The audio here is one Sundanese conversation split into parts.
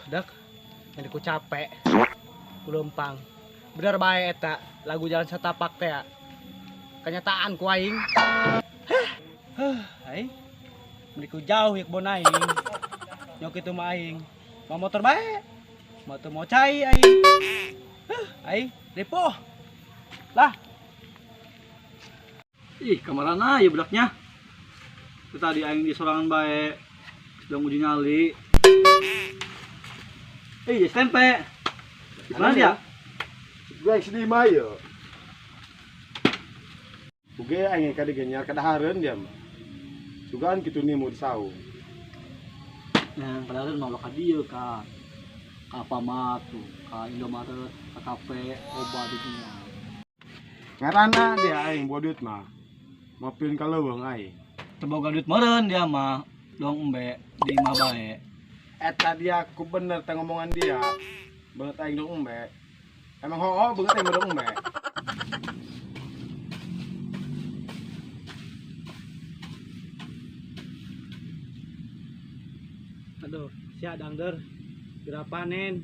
Dak, ini ku capek, ku lempang. Bener bae eta lagu jalan setapak teh ya. Kenyataan ku aing. Huh, aing. Meni ku jauh ya kebon aing. Nyok itu mah aing. Mau motor bae. Motor mau cai aing. Huh, aing ripuh. Lah. Ih, kamarana ya budaknya. Itu tadi aing di sorangan bae. Sedang uji nyali. Eh, tempe. Gimana dia? Gue sedih mah yo. Buge aing ka digenyar kadahareun dia mah. Sugan kitu nih mau disaung. Nah, padahal mau ka dieu ka Alfamart tuh, ka Indomaret, ka kafe, loba di dinya. Ngaranna dia aing bawa duit mah. Mau pin ka leuweung aing. Teu boga duit meureun dia mah, dong embe di imah bae. Eta dia ku bener teh ngomongan dia. Beungeut aing dong embe. Emang hoo beungeut aing dong embe. Aduh, sia dangder. Geura panen.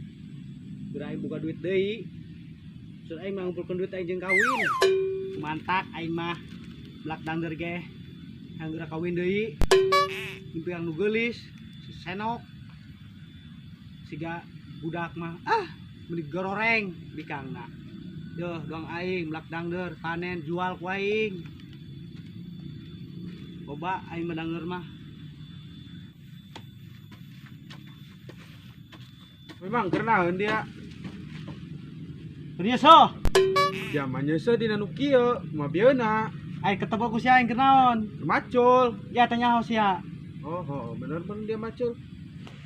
Geura aing boga duit deui. Maksud aing mah ngumpulkeun duit aing jeung kawin. Mantak aing mah belak dangder ge. Hayang geura kawin deui. Impian nu geulis, si senok. Siga budak mah ah meni gororeng bikangna. Deuh dong aing melak dangder panen jual ku aing. Loba aing mah dangder mah. Memang kenaeun dia. Serius so? Zaman nyeuseut dina nu kieu, mah bieuna. Aing ketemu ku sia aing kenaon? Macul. Ya tanya ho sia. Oh, oh, bener bener dia macul.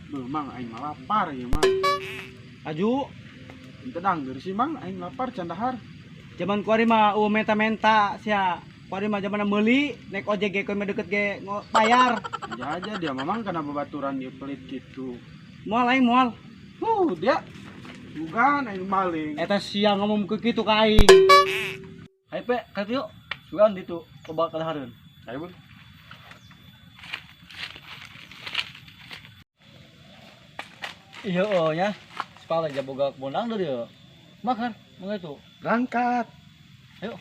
Beuh, Mang aing mah lapar ieu mah. Aju, Ente dangder sih Mang, aing lapar can dahar. Zaman kuari mah eueuh menta-menta sia. Kuari mah zamanna meuli, naik ojek ge koe mah deket ge bayar. Aja aja dia mamang kana babaturan dia pelit gitu. Moal aing moal. Dia bukan aing maling. Eta sia ngomong ke kitu ka aing. Hayo pe, ka dieu yuk. Sugan ditu, loba kadahareun. Ayo, Bun. Iya oh nya. Sepala aja boga kebon dangder ya. Makan, mangga itu. Berangkat. Ayo.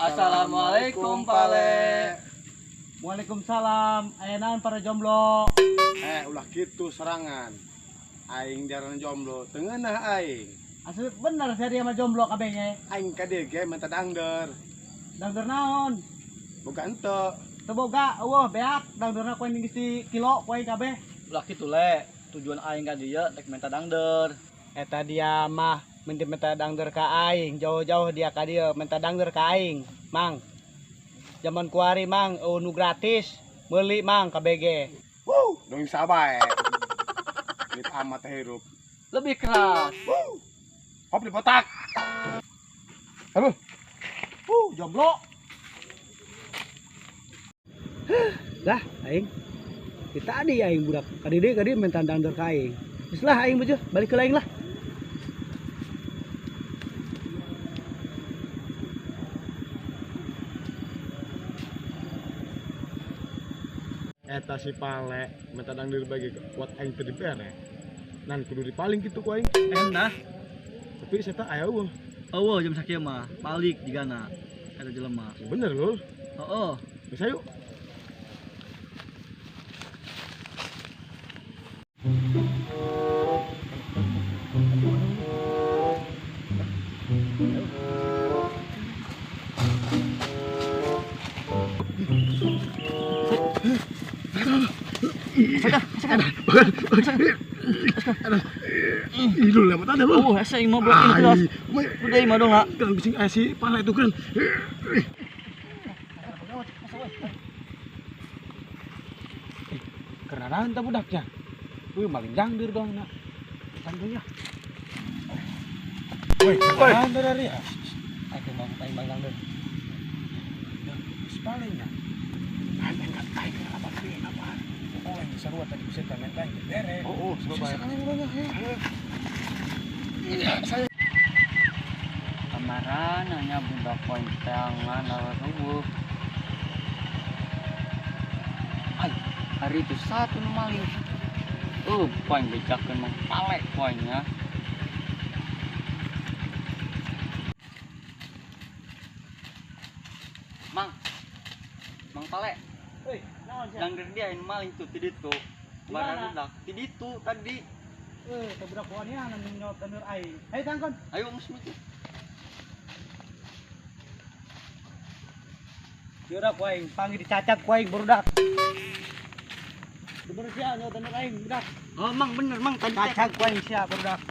Assalamualaikum Pale. Waalaikumsalam. Aya naon para jomblo? Ulah kitu serangan. Aing diaran jomblo, teu ngeunah aing. Asli bener sia dia mah jomblo kabehnya. Aing ka dieu ge minta dangder. Dangder naon? Boga henteu. Teu boga, eueuh beak dangderna ku aing geus di kilo ku aing kabeh. Ulah kitu le, tujuan aing ka dieu rek minta dangder. Eta dia mah minta dangder ka aing, jauh-jauh dia ka dieu minta dangder ka aing. Mang. Zaman kuari mang, eueuh nu gratis, meuli mang KBG. Wuh, dong sabae. Duit amat teh hirup. Lebih keras. Wuh. Hop di botak. Halo. Wuh, jomblo. Lah, aing. Di tadi aing budak kadide kadi minta dangder ka aing. Geus lah aing bejuh, balik ke aing lah. Eta si Pale minta dangder bagi kuat aing teu dibere. Nan kudu dipaling kitu ku aing. Enak. Tapi saya tak aya eueuh. Eueuh jam sakieu mah, balik jigana eta jelema. Bener lur. Heeh. Bisa yuk. Idul lewat ada lu. Oh, asa imah blok ini jelas. Udah imah dong, ha. Kan bising si pala itu kan. Karena naon tah budaknya. Wih, maling dangdir dong nak. Tangguhnya. Woi, dangdir dari ya. Ayo mau maling dangdir. Ya, palingnya. Aing enggak aing apa apa. Oh, yang seru tadi bisa minta yang bere. Oh, sebab saya kemarin hanya budak kontangan rubuh. Ay, hari itu satu maling. Poin bejakeun mah palek poinnya. Mang. Mang palek. Hei, naon sia? Dangder dia yang maling tuh ti ditu. Barudak ti ditu tadi. Teh budak poannya anu nyot tanur aing. Ayo tangkon. Ayo geus mikir. Budak ku aing panggil dicacat ku aing barudak. Bener sia nyot tanur aing budak. Oh, Mang bener Mang tadi cacat ku aing sia barudak.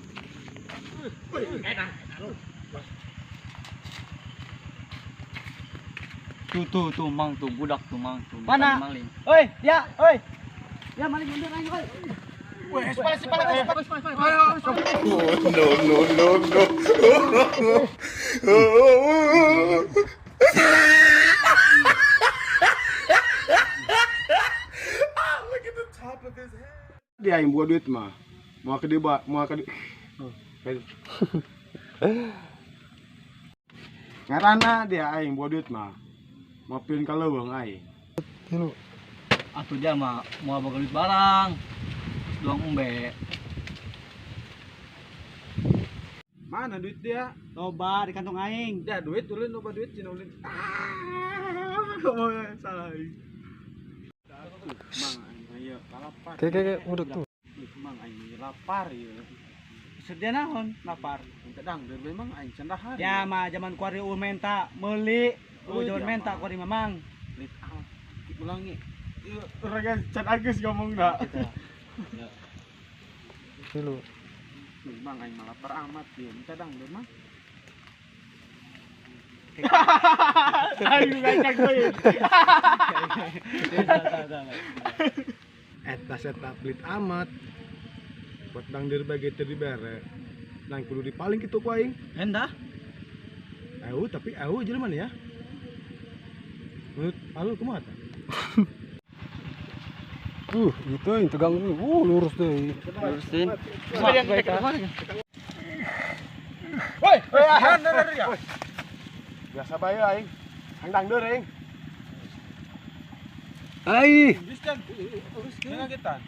Tuh tuh tuh Mang tuh budak tuh Mang tuh. Mana? Maling. Oi, ya, oi. Ya maling mundur aing oi. Weh, sepala sepala sepala sepala. No, no, no, no. Look at the top of his head. Dia yang buat duit mah. Mau ke dia, mau ke dia. Ngarana dia aing buat duit mah. Mau pin kalau bang aing. Atuh dia mah mau boga duit barang. Doang embe. Mana duit dia? Loba di kantong aing. Dia duit ulin loba duit cina ulin. Ah, salah aing. Mang aing ieu lapar. Kayak udah tuh. Mang aing lapar ieu. Sedia naon lapar. Minta dangdeur memang aing can dahar. Ya mah zaman kuari eueuh menta meuli. Eueuh zaman menta kuari mamang. Lit ah. Ulangi. Urang can Agus ngomong dah. Ya. Lu. Bang aing mah lapar amat dia minta dangdeur mah. Aing ngacak deui. Eta seta pelit amat. Buat dangdeur bae teu dibere. Nang kudu dipaling kitu ku aing. Endah. Eueuh tapi eueuh jelema ya. Menurut Palu kumaha tah? Itu yang tegang dulu. Lurus deh. Lurusin. Woi, ya. Biasa bae aing. Hang dangdeur aing. Ai. Jangan kita.